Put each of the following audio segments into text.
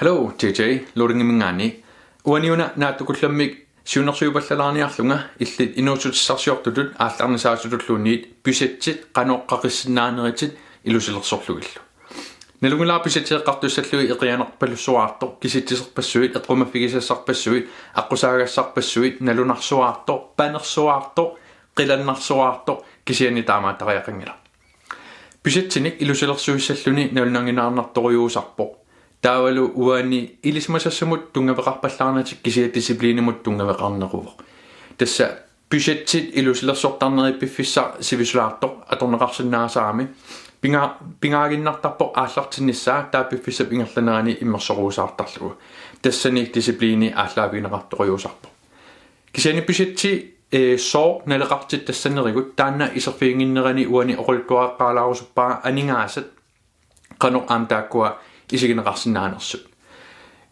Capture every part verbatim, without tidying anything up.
Hello, J J Loringiminngaanniit. Uani una naatsukullammik siunnersuipallalaarniarlunga illit inuussutissarsiortutut aallarnisaasutulluunniit budgetit qanoq qaqissinnaaneritit ilusilersorlugillu. Nalunngilara budgeteeqqartussallugit eqianarpalussuarartoq, kisitsiserpassuit, eqqumaffigisassarpassuit, aqqusaagassarpassuit, nalunarsuarartoq, panersuarartoq, qilannarsuarartoq, kisianni taamaattariaqanngilaq. Budgetinik ilusilersuissalluni nalunanginnaarnartorujussuusarpoq. Taavalu uani ilisimasassamut tunngaveqarpallaarnatik kisianni disciplinimut tunngaveqarneruvoq. Tassa budgetit ilusilersortarneri piffissaq sivisulaartoq atorneqarsinnaasarami. Pinga-, pingaaginnartarpoq aallartinnissaa taava piffissap ingerlanerani immersoruusaartarlugu. Tassani disciplini aallaavigineqartorujussuusarpoq. Kisianni budgetti, eh, sooq naleqartitassanerigut taanna iserfiginnginnerani uani oqaluttuaqqaalaarusuppara aningaasat qanoq aamma taakkua isigineqarsinnaanersut.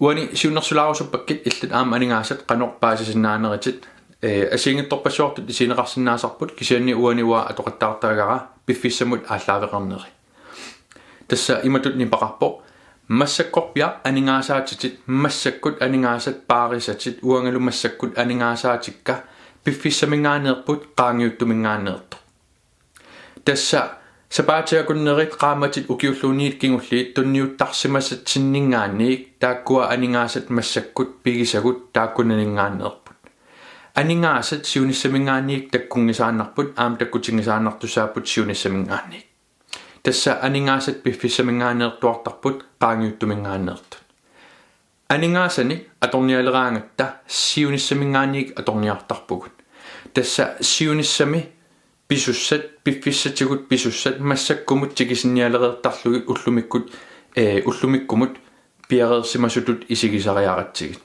Uani siunnersulaarusuppakka illit aamma aningaasat qanoq paasisinnaaneritit, eh, assigiinngitsorpassuartut isigineqarsinnaasarput, kisianni uani uanga atoqattaartagara piffissamut aallaaveqarneri. Tassa imatut nipeqarpoq: massakkorpiaq aningaasaatitit, massakkut aningaasat paarisatit, uangalu massakkut aningaasaatikka piffissaminngaanneerput qaangiuttuminngaanneertoq. Tassa sapaatip akunnerit qaammatit ukiulluunniit kingulliit tunniuttarsimasatsinninngaanniit taakkua aningaasat massakkut pigisagut taakkunaninngaanneerput. Aningaasat siunissaminngaanniit takkunngisaannarput, aamma takkutinngisaannartussaapput siunissaminngaanniit. Tassa aningaasat piffissaminngaanneertuartarput qaangiuttuminngaanneertut. Aningaasanik atornialeraangatta siunissaminngaanniit atorniartarpugut. Tassa siunissami pisussat, piffissatigut pisussat massakkumut tikisinnialereertarlugit ullumikkut, eh, ullumikkumut piareersimasutut isigisariaratsigit.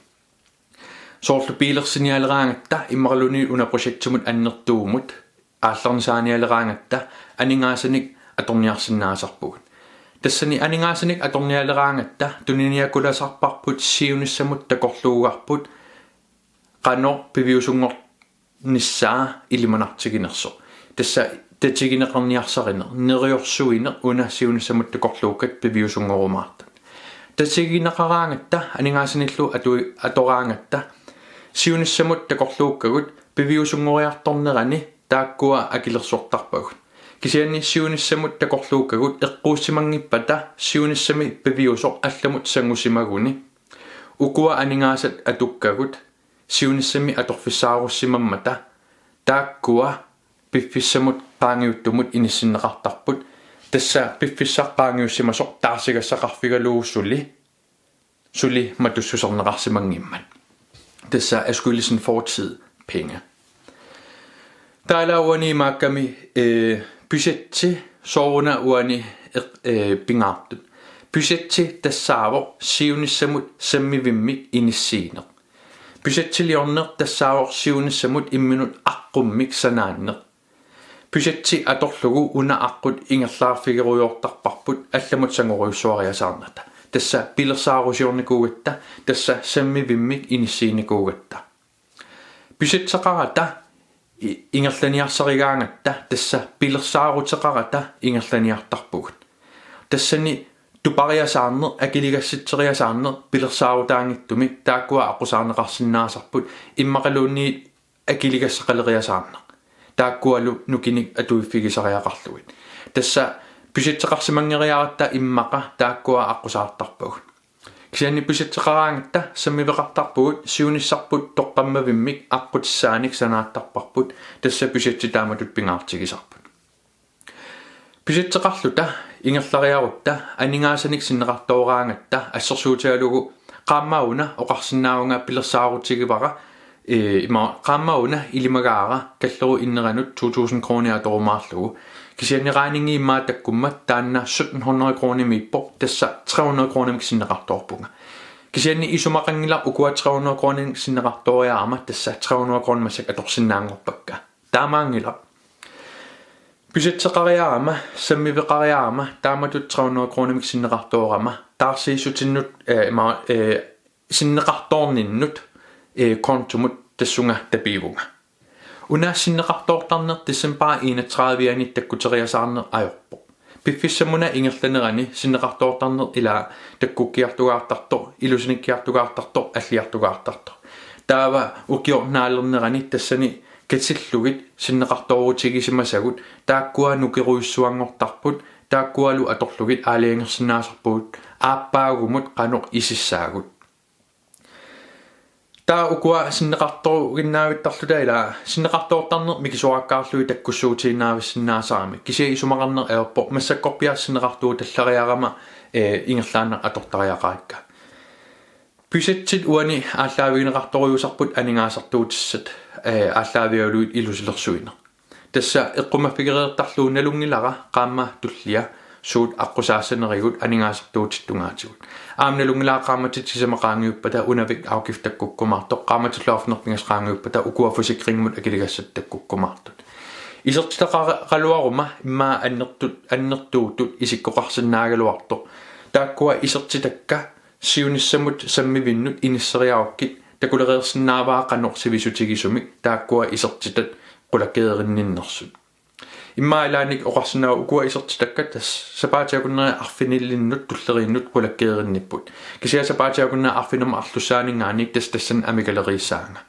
Soorlu biilersinialeraangatta immaqaluunniit una projektimut annertuumut aallarnisaanialeraangatta aningaasanik atorniarsinnaasarpugut. Tassani aningaasanik atornialeraangatta tuniniakulasarparput siunissamut takorluugarput qanoq piviusunngornissaa ilimanartiginersoq. Tassa tatigineqarniarsarineq, neriorsuineq una siunissamut takorluukkat piviusungoorumaartut. Tatigineqaraangatta aningaasanillu atui-, atoraangatta siunissamut takorluukkagut piviusunngoriartornerani taakkua akilersortarpagut. Kisianni siunissamut takorluukkagut eqquussimanngippata siunissami piviusoq allamut sangusimaguni ukua aningaasat atukkagut siunissami atorfissaarussimammata taakkua piffissamut qaangiuttumut inissinneqartarput, tassa piffissaq qaangiussimasoq taarsigassaqarfigalugu suli, suli matussuserneqarsimanngimmat. Tassa er skyldes en fortid penge. Taava uani imaakkami, eh, budgetti sooruna uani, eh, pingaartut. Budgetti tassaavoq siunissamut sammivimmik inissiineq. Budgettiliorneq tassaavoq siunissamut imminut aqqummik sanaanneq. Budgetti atorlugu una aqqut ingerlaarfigerujoortarparput allamut sangorujussuariasaarnata. Tassa pilersaarusiornikuugatta, tassa sammivimmik inissiinikuugatta. Budgetteqarata i-, ingerlaniarsarigaangatta, tassa pilersaaruteqarata ingerlaniartarpugut. Tassani tupariasaarneq, akiligassitseriasaarneq pilersaarutaanngitsumik taakkua aqqusaarneqarsinnaasarput, immaqaluunniit akiligassaqaleriasaarneq. Taakkualu nukinnik atuiffigisariaqarlugit. Tassa budgetteqarsimanngeriaratta immaqa taakkua aqqusaartarpagut. Kisianni budgetteqaraangatta sammiveqartarpugut siunissarput toqqammavimmik aqqutissaanik sanaattarparput, tassa budgetti taamatut pingaartigisarput. Budgetteqarluta ingerlariarutta aningaasanik sinneqartooraangatta assersuutigalugu qaammat una oqarsinnaavunga pilersaarutigivara, eh, ima qaammat una ilimagaara kallerup inneranut to tusind kroner atorumaarlugu. Kisianni regningi immaqa takkummat taanna sytten hundrede kronimiippoq, tassa tre hundrede kronimik sinneqartoorpunga. Kisianni isumaqanngilaq ukua tre hundrede kronimik sinneqartooriarama, tassa tre hundrede kroner massakkut atorsinnaanngorpakka. Taamaanngilaq. Budgetteqariarama, sammiveqariarama, taamatut tre hundrede kronimik sinneqartoorama, taarsiissutinnut, eh, ima, eh, sinneqartoorninnut, eh, kontomut tassunga tapiivunga. Una sinneqartoortarneq decembarip enogtredive-ani takkuteriasaarneq ajorpoq. Piffissamuna ingerlanerani sinneqartoortarneq ilaa takkukkiartugaartartoq, ilusinikkiartugaartartoq, alliartugaartartoq. Taava ukioq naalernerani tassani katillugit sinneqartoorutigisimasagut taakkua nukerujussuanngortarput, taakkualu atorlugit aalajangersinnaasarpugut aappaagumut qanoq isissaagut. Taava ukua sinneqartooruginnaavittarluta ilaa sinneqartoortarneq mikisoraakkaarlugit takkussuutiinnaavissinnaasarami, kisianni isumaqarneq ajorpoq massakkorpiaq sinneqartuutallariarama, ee, ingerlaannaq atortariaqarikka. Budgetit uani aallaavigineqartorujussuusarput aningaasartuutissat, ee, aallaavigalugit ilusilersuineq. Tassa eqqumaffigereertarlugu nalunngilara qaammat tullia suut aqqusaassanerigut aningaasartuutit tungaatigut. Aamma nalunngilara qaammatit sisamat qaangiuppata unavik afgift takkukkumaartoq, qaammatillu arfineq-pingasut qaangiuppata ukua forsikringimut akiligassat takkukkumaartut. Isertitaqaraluaruma immaqa annertut, annertuutut isikkoqarsinnaagaluartoq. Taakkua isertitakka siunissamut sammivinnut inisseriarukkit takulereersinnaavaa qanoq sivisutigisumik taakkua isertitat qulakkeerinninnersut. Immaqa ilaannik oqarsinnaavoq ukua isertitakka tassa sapaatip akunneri arfinilinnut tulleriinnut qulakkeerinnipput. Kisianni sapaatip akunneri arfineq-marluk arlussaaninngaanniit tassa tassani amikaleriissaanga.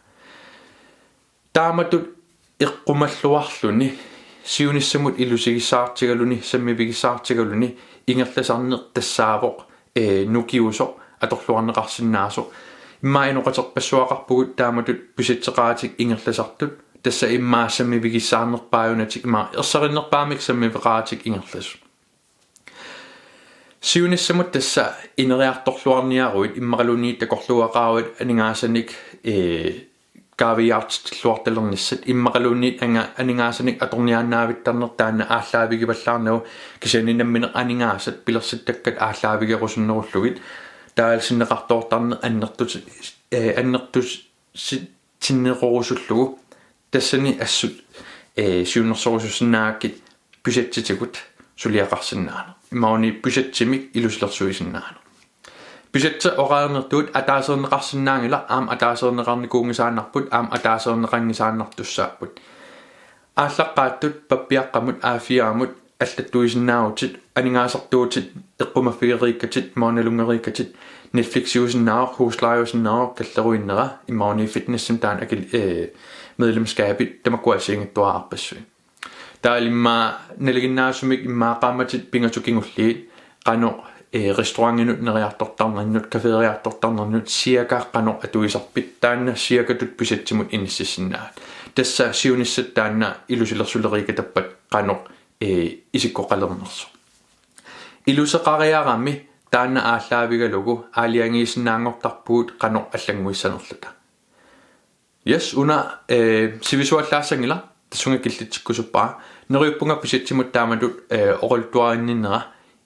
Taamatut eqqumalluarluni siunissamut ilusigissaartigaluni sammivigissaartigaluni ingerlasarneq tassaavoq, ee, nukiusoq atorluarneqarsinnaasoq. Immaqa inoqaterpassuaqarpugut taamatut budgetteqaratik ingerlasartut, tassa immaqa sammivigissaarnerpaajunatik, immaqa ersarinnerpaamik sammiveqaratik ingerlasut. Siunissamut tassa ineriartorluarniaruit immaqaluunniit takorluugaqaruit aningaasanik, ee, kaaviiaartitilluartalernissat, immaqaluunniit anga-, aningaasanik atorniaannaavittarneq taanna aallaavigivallaarnagu, kisianni nammineq aningaasat pilersittakkat aallaavigerusunnerullugit taava sinneqartoortarneq annertus-, ee, annertus-, si-, sinneqarusullugu. Tassani assut, ee, siunnersorusussinnaagakkit budgettitigut suliaqarsinnaaneq. Imaluunniit budgettimik ilusilersuisinnaaneq. Budgetti oqarnertuut ataasereerneqarsinnaanngilaq, aamma ataasereerneqarnikuunngisaannarput, aamma ataasereerneqanngisaannartussaapput. Aallaqqaattut pappiaqqamut A fire-mut allattuisinnaavutit, aningaasartuutit eqqumaffigereerikkatit, imaluunniit nalunngeriikkatit, Netflixiusinnaavoq, huslejiusinnaavoq, kalleruinnera, imaluunniit fitnessimik taanna akil-, ee, medlemskabit tamakkua assigiinngitsuararpassuit. Taava immaqa nalinginnaasumik immaqa qaammatit pingasut kingulliit qanoq, ee, restaurantinut neriartortarninnut, caferiartortarninnut, cirka qanoq atuisarpit, taanna cirkatut budgettimut inississinnaavat. Tassa siunissat taanna ilusilersulereerikatappat qanoq, ee, isikkoqalernersoq. Iluseqariarami taanna aallaavigalugu aalajangiisinnaanngortarpugut qanoq allannguissanerluta. Yes, una, ee, sivisuallaassanngilaq, tassunga killitsikkusuppara. Neriuppunga budgettimut taamatut, ee, oqaluttuarinninnera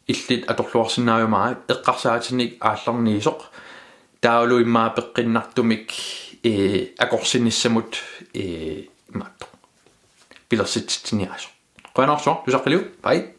illit atorluarsinnaajumaarput, eqqarsaatinik aallarniisoq. Taavalu immaqa peqqinnartumik, ee, akorsinissamut, ee, imaattoq pilersitsitsiniaasoq. Qujanarsuaq, tusaqqiliuk. Bye.